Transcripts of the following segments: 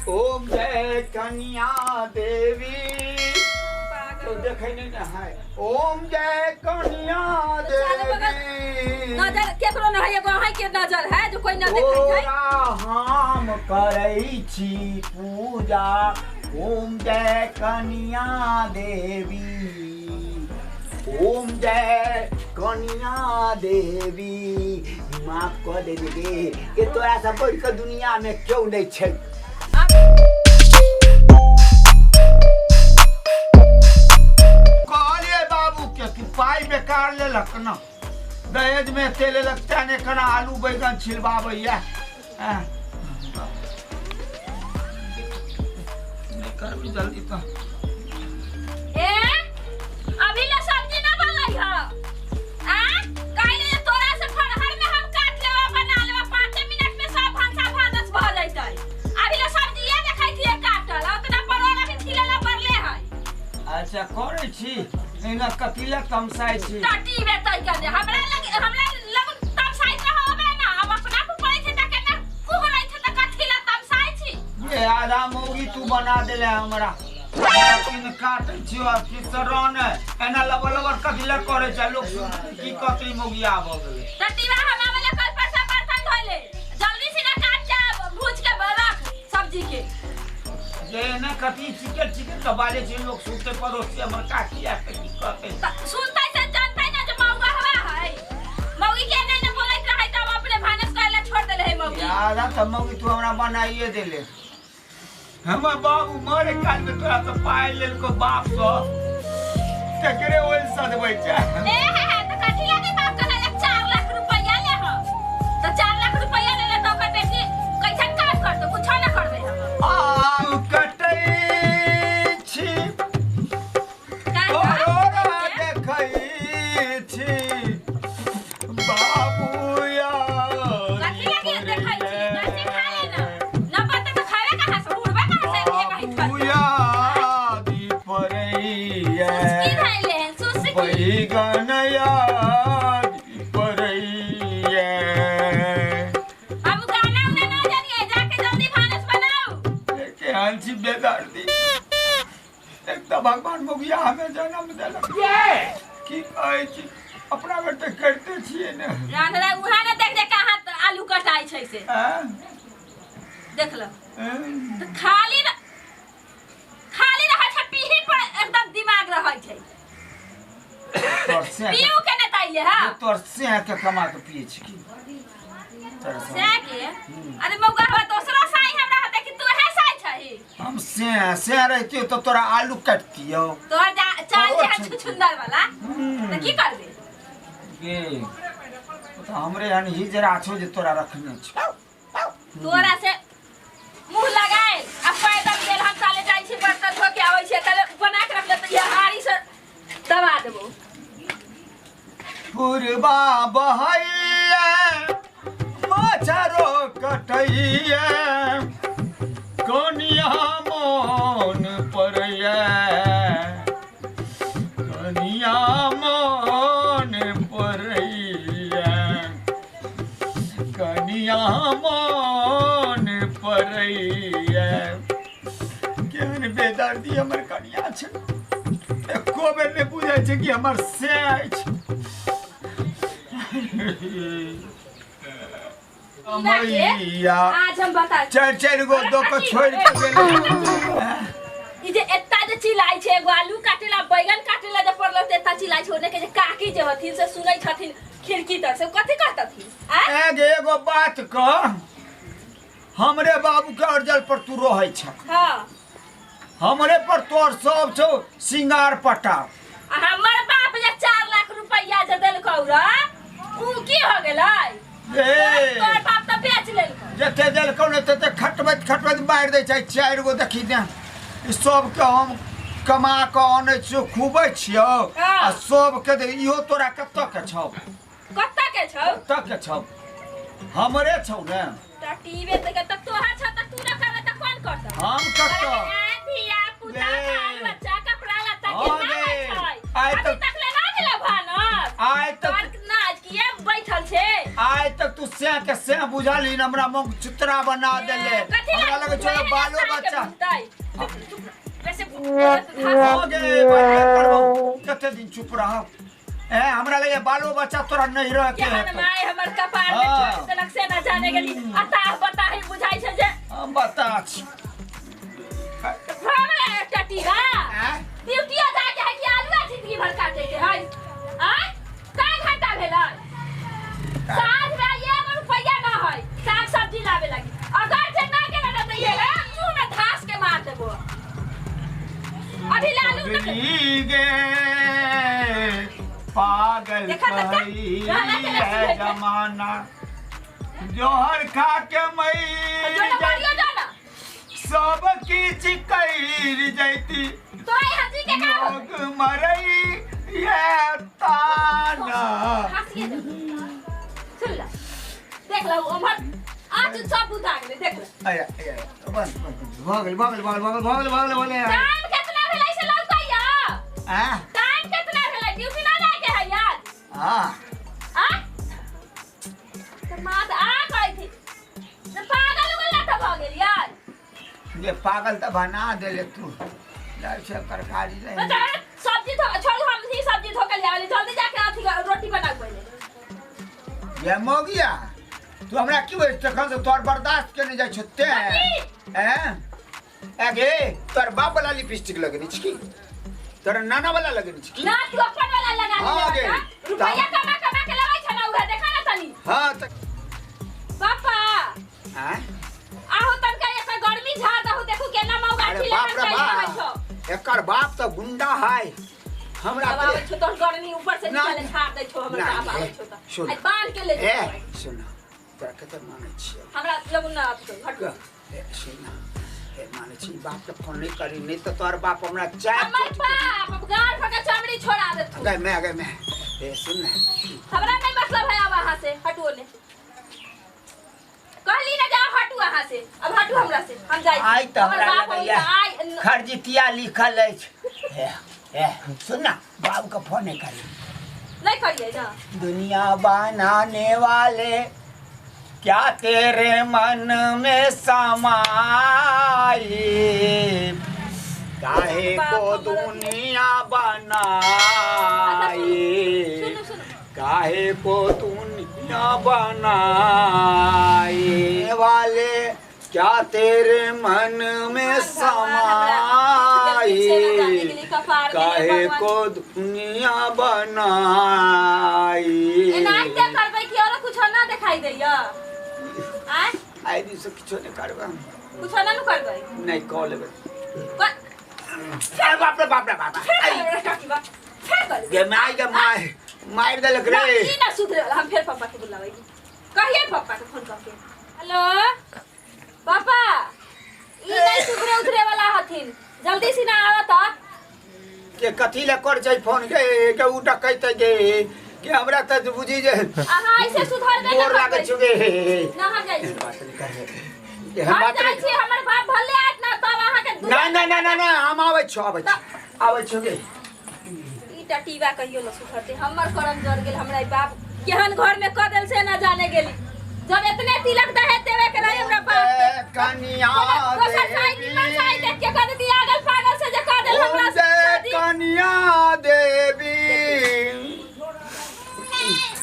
ओम जय कन्या देवी। तो देखै नहि ने है। ओम जय कन्या देवी। नजर केकरो न है, एगो अहीं के नजर है जो कोई न देखै छै। तोरा हम करै छी पूजा, ओम जय कन्या देवी, ओम जय कन्या देवी। माफ कऽ दे गे के तोरा से बढ़ि कऽ दुनिया में केओ नहि छै। कहलिए बाबू के तू पाई बेकार लेलक न, दहेज में एते लेलक तें ने केना आलू बैगन छिलबाबैया। नहि करबी जल्दी तऽ। ए अभी ले सब्जी ना बनलै ह आ काल्हि जे तोरा से फरहर में हम काट लेबा बना लेबा, 5 मिनट में सब भनसा भानस भ जैतै। अभी ले सब्जिए देखै छियै काटल, आ उतना परोड़ अभी छिले ला पड़ले है। अच्छा करै छी एना कथी लए तमसाइ छी? टटी बेतै कने हमरा लग, हमरा लग तमसाइत रहबे ना, हम अपना पर पड़ै छै त केना कुहरै छै त कथी ला तमसाइ छी? ये आधा मौगी तू बना देले हमरा। किन काटै छियो आ कि सरान एना लबर लबर कथी लए करै छै? लोक सुनतै की कहतै मौगिया भऽ गेलै। टटीवा हम आबै ला कल पर सब बर्तन धोइ ले, जल्दी से ना काट के भूज के रख सब्जी के। जे एना कथी चिकन चिकन के बाजै छै, लोक सुनतै पड़ोसी हमर काकी आयत तऽ की कहतै? त सुनतै से जानतै ना जे मौगा हवा है, मौगी के नै ने बोलैत रहै त अपने भानस करे ला छोड़ देले है मौगी। आधा तऽ मौगी तू हमरा बनाइए देले। हमर बाबू मरे काल में तोरा से पाइ लेलको बाप सँ, तकरे ओल सदबै छै। ए हे हे, त कथी लागी बाप कहले 4 लाख रुपया ले हम? त 4 लाख रुपया ले ले त ओकर बेटी कैसन काम करतो? कुछो ना करबे हम। आलू कटै छी, परोड़ा देखै छी, बाबू याद कथी लागी देखै छी? कैसे खा ले ना? न पता त खावे कहाँ से, उड़बे कहाँ से एक हित बाबू कर। याद पड़ैया, सुसकी धैले हैं सुसकी। बैगन याद पड़ैया। अब गाना उना ना जानिए, जाके जल्दी भानस बनाओ। केहन छी बेदर्दी। एक तऽ भगवान मुगिया हमें जन्म देलक, की कहै छी अपना बेर तऽ करिते छियै ने। रांधला उहा ने देख जे कहाँ आलू कटाइ छै से। आँय? देख लो। आँय? त खाली खाली रहै छै, पीही पर एकदम दिमाग रहै छै। तोर से पीऊ के ने ताइले हा। तोर से के कमा के पिए छी की तोरा से के? अरे मौका हवा दोसरा साई हमरा होते कि तू है साई छही? हम से से रहतियो तो तोरा आलू काटतियो। तोहर चाल परोड़ जे है छै। छुछुंदर वाला त की करबे? गे ओ तऽ हमरे हन हिजरा छौ जे तोरा रखने छौ। तोरा से मुंह लगाए आ पैदल गेल हम साले जाइ छी बर्तन धो के आबै छी तले बना के रख ले त ये हारी से दबा देबो। पुरबा बहैया मछरो कटैया, कनिया मोन पड़ैया, कनिया मोन पड़ैया, कनिया मोन पड़ैया। केहन बेदर्दी हमर कनिया छै, एको बेर नहि बुझै छै कि हमर से अछि। मैया आज हम बता चारि चारि गो दऽ कऽ छोड़ि कऽ गेलै। ई जे एत्ता जे चिल्लाइ छै, एगो आलू काटेला बैगन काटेला जे पड़ल त एत्ता चिल्लाइ छै, ओने के जे काकी जे हथिन से सुनै छथिन खिड़की तर से, कथी कहतथिन? आँय? ए गे एगो बात कह, हमरे बाबू के अर्जल पर तू रहै छ। हाँ। हमरे पर तोर सब छौ सिंगार पटार। आ हमर बाप जे 4 लाख रुपया जे देलकौ र, उ की हो गेलै? ए तोर बाप त बेच लेलकौ। जते देलकौ ने तते खटबैत खटबैत मारि दै छै। 4 गो देखी ने, ई सबके हम कमा कऽ अनै छियौ, खुबै छियौ। हाँ। आ सबके दे, इहो तोरा कतऽ के छौ? कतऽ के छौ? कतऽ के छौ? हमरे छौ ने। टटीबे त त तोहर छौ त तू न करबे त कोन करतौ? हम कतऽ? ए धिया पुता ले। बाल बच्चा कपड़ा लत्ता हाँ केना गे। होइ छै? आइ अभी तक तक ले ना भेलै भानस। आइ तक तोहर नाच किए बैठल छै? आइ तक तू तू से के से बुझलही हमरा मुख चित्रा बना देले। हमरा लगे छौ बालो बच्चा। वैसे हो गे बजे करबो कते दिन चुप रहब। ए हमरा लगे बालो बच्चा तोरा नहीं रह के केहन my हमर कपार में ठोक देलक से ना जाने गेली। अताह बताही बुझाइ छै जे हम बता छी। हमरा एकटा टीका ड्यूटियो जाके है कि आलुआ जिंदगी भर काटे के है। आय का घाटा भेलै? साँझ में एगो रुपैया ना है साग सब्जी लावे लगी। अगर जे ना गेल ना त ये मुंह में धास के मार देबो। अभी लालू तक गे पागल है जमाना जोहर खा के मई सब किछ कइर जैती तो हंसी के का लोग मरई ये ताना। सुन ला देख ला उमर आज सब बुझा गेलै देख ला। अरे अरे बस भगल भगल भगल भगल भगल भगल भगल। टाइम कितना भेलै से लौकैया? आ टाइम कितना भेलै? ड्यूटी ना जाय के है यार। हां आ त मात आ कहै थी से पागल उगल त भ गेल यार। ये पागल त बना देले तू। लाल से तरकारी नहीं सब्जी तो छोड़ू हम ही सब्जी धो के ले आली जल्दी जाके अथी रोटी बना पहिले। ये मोगिया तू हमरा की होय तखन से तोर बर्दाश्त के नहीं जाय छते हैं? अगे तोर बाप वाला लिपस्टिक लगनी छी तोर नाना वाला लगनी छी ना तू अपन वाला लगा ले रुपैया कमा कमा के लबै छ ना उहे देखा ना तनी। हां त पापा हां आहो तनका एकर गर्मी झाड़ दहु देखू केना मौगाठी बाप रे बाप एकर बाप त गुंडा है। हमरा आबै छौ तोर गर्मी ऊपर से निकाले झाड़ दै छौ हमर बाप आबै छौ त आई बांध के ले। ए सुन तोरा कते मानै छियै हमरा लगु ना आब तो हट। ए सुन ए मानै छी बाप के फोन नहीं करी नहीं त तोर बाप हमरा चाय हमर बाप गाल पर के चमड़ी छोड़ा देतौ। गए मैं गए मैं। ए सुन हमरा नहीं मतलब है अब अहाँ से हटो ने कहली ना जाओ हटू अहाँ से अब हटू हमरा से हम जाई। आई त हमरा लगैया खरजितिया लिखल अछि। ए ए सुन ना बाबू के फोन नहीं करी नहीं करिए ना। दुनिया बनाने वाले क्या तेरे मन में समाई काहे को दुनिया बनाई काहे को दुनिया बनाई वाले क्या तेरे मन में समाई काहे को दुनिया बनाई। एनाहिते करबै कि औरो कुछ ना दिखाई दैया? आय आइ दिन से किछो नहीं करबै कुछ ना न करबै नहीं कह लेबै। अरे बाप रे बाप रे बाप गे my गे my मार देलक रे। ई ना सुधरे वाला हम फेर पापा के बुलाबै कहिए पापा के फोन करके। हेलो पापा ई नहीं सुधरे उधरे वाला हथिन जल्दी से ना आवत के कथी ले कर जाई फोन के के उ डकैत गे के हमरा त बुझी जे अहाँ ऐसे सुधरबे गोर लागै छु गे ना हम जाइ छी बात नहीं करबे हम जाइ छी हमर बाप भले आत ना तब अहाँ के ना ना ना ना ना हम आबै छु आबै छु आबै छु गे। ई टटीवा कहियो न सुधरते हमर करम जर गेल हमरा ई बाप केहन घर में क देल से ना जाने गेली। जब इतने तिलक दहे देवे के रही हमरा बाप के कनिया दोसर साइड निमन साइड देख के क देती आगल पागल से जे क देल हमरा कनिया देवी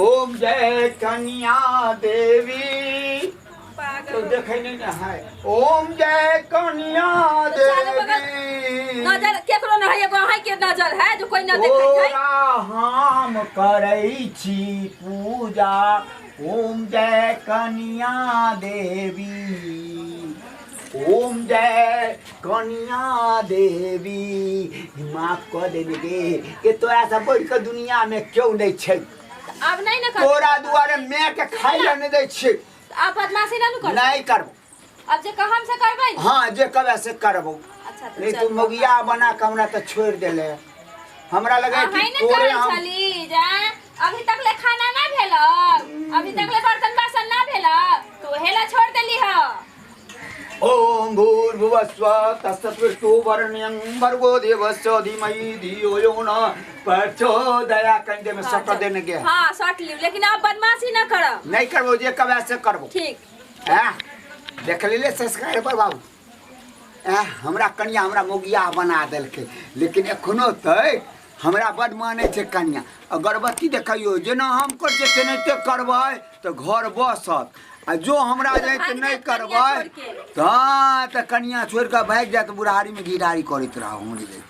ओम जय कन्या देवी तो देखे नहीं ना है। ओम जय कन्या देवी नजर केकरो न है एगो अहाँ के नजर है जो कोई न देखै छै। हम करै छी पूजा ओम जय कन्या देवी ओम जय कन्या देवी। माफ कऽ देने गे के तोरा से बढ़ि कऽ दुनिया में क्यों नहीं छै। अब नहीं न कर तोरा दुआरे मैं के खाइ ले नहीं दै छी। अब बदमाशी ना न कर नहीं करबो अब जे कहम से करबै। हां जे कहबे से करबो। अच्छा नहीं तू मोगिया बना के हमरा त छोड़ देले हमरा लगे कि तोरे हम छली जा अभी तक ले खाना ना भेल अभी तक ले बर्तन बासन ना भेल तो हेला छोड़ देली ह। ओम भूर्भुवस्व तत्सवितु वरेण्यं भर्गो देवस्य धीमहि धियो यो न प्रचोदया। कहीं दे में सट देने के। हाँ, सट लियो, लेकिन आप बदमाशी न करब। नहीं करबो, जे कब से करबो। ठीक। हैं, देख ले सब्सक्राइबर बाबू, हमरा कनिया हमरा मोगिया बना देलकै, लेकिन एखनो तक हमरा बड मानै छै कनिया। अगरबत्ती देखियौ, जेना हम करै छियै तेनाहिते करबै तऽ घर बसत, आ जो हमरा तऽ जे भागि नहि जायत कनिया करबै छोड़ि के। तऽ कनिया छोड़ि कऽ भागि जायत, बुढ़ारीमे घिढारी करैत रहब हमरे।